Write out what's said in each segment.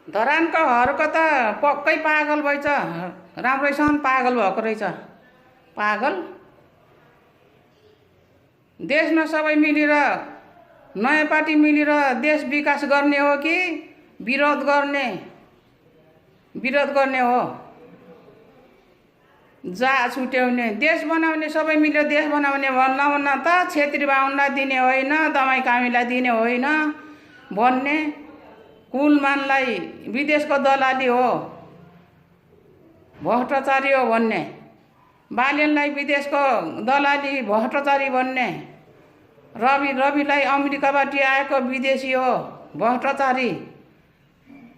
धरानको हरको त पक्कै पागल भएछ, राम्रैसँग पागल भएको रहेछ। पागल देशमा सबै मिलेर नयाँ पार्टी मिलेर देश विकास गर्ने हो कि विरोध गर्ने हो? जा छुट्याउने देश बनाउने, सबै मिलेर देश बनाउने भन्नु त छेत्री बाहुनलाई दिने होइन, दमाई कामीलाई दिने होइन भन्ने, कुलमानलाई विदेशको दलाली हो, भ्रष्टाचारी हो भन्ने, बालेनलाई विदेशको दलाली भ्रष्टाचारी भन्ने, रविलाई अमेरिकाबाट आएको विदेशी हो, भ्रष्टाचारी,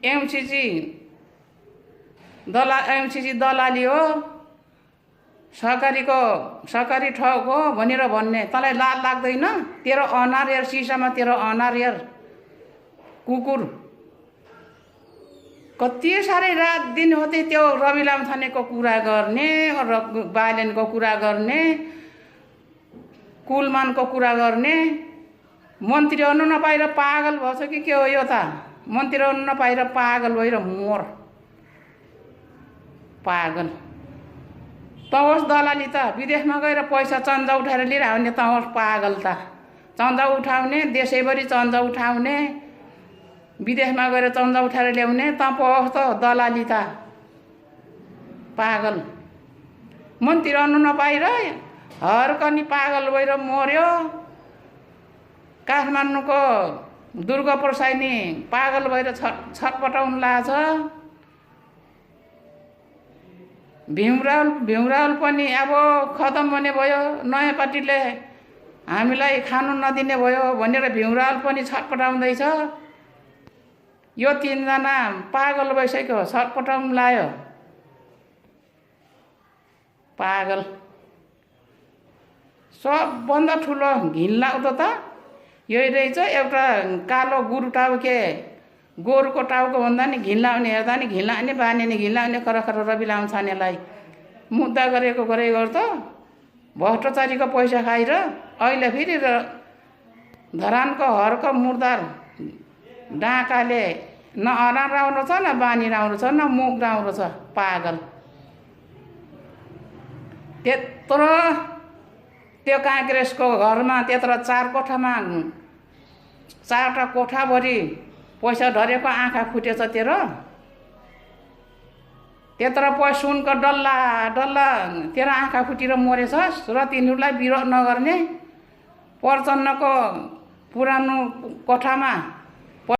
एमसीसी दलाली हो, सरकारी ठग हो भनेर भन्ने। तँलाई लाज लाग्दैन? तेरो अनार हेर, सिसामा तेरो अनार हेर, कुकुर। कति साह्रै रात दिन होते त्यो रवि लामछानेको कुरा गर्ने, बालेनको कुरा गर्ने, कुलमानको कुरा गर्ने। मन्त्री हुनु नपाएर पागल भएछ कि के हो यो त? मन्त्री हुनु नपाएर पागल भएर मोर। पागल तहोस् दलाली त, विदेशमा गएर पैसा चन्दा उठाएर लिएर आउने तहोस् पागल त। चन्दा उठाउने, देशैभरि चन्दा उठाउने, विदेशमा गएर चन्दा उठाएर ल्याउने त पहोस् त दलाली त। पागल मन्त्री रहनु नपाएर हरकनी पागल भएर मर्यो। काठमाडौँको दुर्गा प्रसाईनी पागल भएर छटपटाउनु लाग्छ। भीमरावल पनि अब खतम हुने भयो, नयाँ पार्टीले हामीलाई खानु नदिने भयो भनेर भीमरावल पनि छटपटाउँदैछ। यो तीनजना पागल भइसक्यो, छटपटाउनु लायो। पागल सबभन्दा ठुलो घिनलाग्दो त यही रहेछ। एउटा कालो गुरु टाउके, गोरुको टाउको भन्दा नि घिनलाउने, हेर्दा नि घिनलाउने, बानी नि घिनलाउने खरखर रवि लामछानेलाई मुद्दा गरेको त भ्रष्टाचारीको पैसा खाएर अहिले फेरि धरानको हरको मुर्दार डाँकाले न अनार राम्रो छ, न बानी राम्रो छ, न मुख राम्रो छ। पागल त्यत्रो त्यो काङ्ग्रेसको घरमा त्यत्रो 4 कोठामा 4टा कोठाभरि पैसा ढरेको आँखा फुटेछ तेरो। त्यत्रो पैसा सुनको डल्ला तेरो आँखा फुटेर मरेछस् र तिनीहरूलाई विरोध नगर्ने। प्रचण्डको पुरानो कोठामा